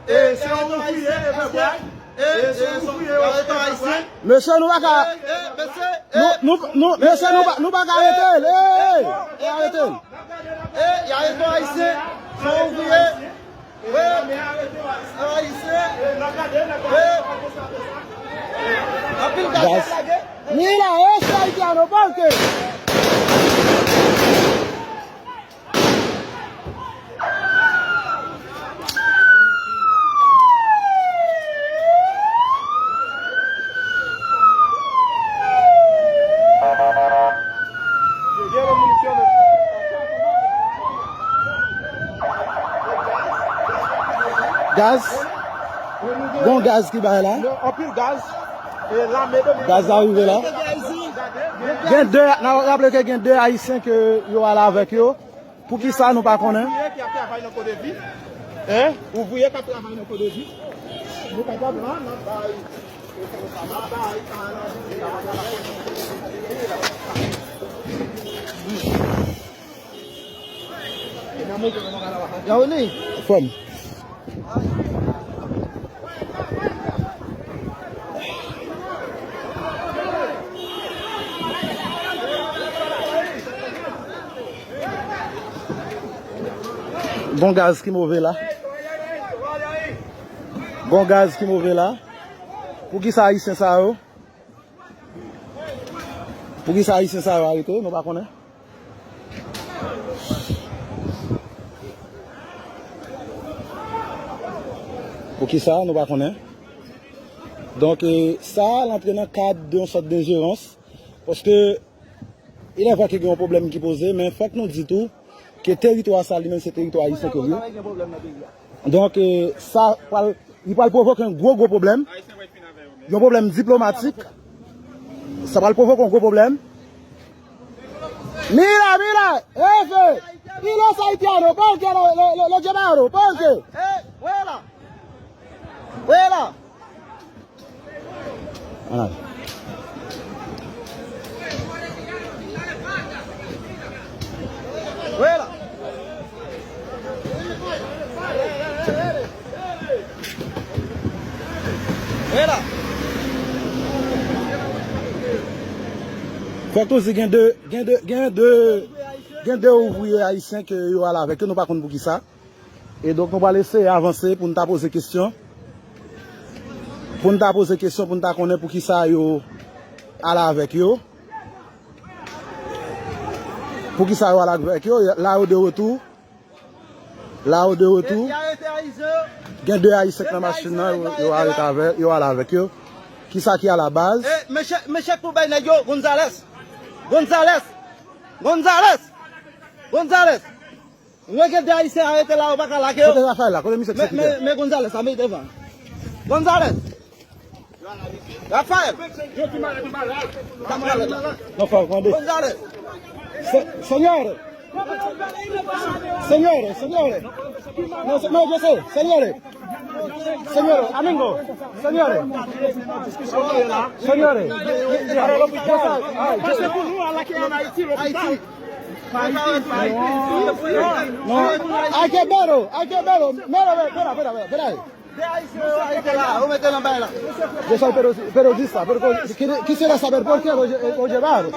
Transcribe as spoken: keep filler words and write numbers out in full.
E se yon ouvriye, e fè bway. E se yon ouvriye, e fè bway. Mesye, nou pa ka. E, e, mesye, e, nou, nou, nou, mesye, nou pa, nou pa ka rete l. Ey! E, arete l. E, y arete yon Ayisyen. Se yon ouvriye. Wi. Ayisyen. Wi. Anpil gaz ap lage. Mira, este haitiano, ¿por qué? Gaz. Gon gaz ki bay la. Anpil gaz. Gaz la rive la. Gen de, n ap raple ke gen de Ayisyen ke yo ale avèk yo. Poukisa nou pa konnen? Ouvriye ki ap travay nan Kodevi. Hein? Ouvriye k ap travay nan Kodevi. Nou kapab la, n ap bay, n ap bay. Yaouli. Fòm. Gon gaz ki move la. Gon gaz ki move la. Poukisa Ayisyen sa yo? Poukisa Ayisyen sa yo arete? Nou pa konnen. Poukisa? Nou pa konnen. Donk, e, sa al antre nan kad de yon sòt denjerans. Paske, il est vrai ke gen yon pwoblèm ki poze, men fòk nou di tou ke teritwa sa li menm se teritwa ayisyen ke l ye. Donk, e, sa pral, li pral pwovoke yon gwo, gwo pwoblèm. Yon pwoblèm diplomatik. Sa pral pwovoke yon gwo pwoblèm. Mira, mira, efe, y los haitianos, ¿por qué lo, lo, lo, lo llevaron? ¿Por qué? Eh, eh, fuera. Fuera. Ann ale. Fuera. Fuera. Fòk nou di gen de, gen de, gen de, gen de ouvriye ayisyen ke yo ale avèk yo, nou pa konn poukisa. E donk, nou pral eseye avanse pou n ta poze kesyon. Pou n ta poze kesyon, pou n ta konnen poukisa yo ale avèk yo. Poukisa yo ale avèk yo. La yo de retou. La yo de retou. Gen de Ayisyen k nan machin nan, yo, yo arete avè, yo ale avèk yo. Kisa ki alabaz? E, mesye, mesye k pou bay nèg yo, Gonzales. Gonzales. Gonzales. Gonzales. Mwen gen de Ayisyen arete la, yo pa ka lage yo. Kote Rafael la? Kote misye ki te? Men, men, men Gonzales, sa mete devan. Gonzales. Rafael. Non, fò mande. Gonzales. Se-, señores. Señores, señores. No, se-, no, yo sé, señores. Señores, amigo, señores. Señores. Ay, yo sé. Ay, yo sé. Ay, yo sé. No, hay que verlo, hay que verlo. Mira, mira, mira, mira, mira. Yo soy periodi-, periodista, pero qui-, quisiera saber por qué lo lle-, lo llevaron.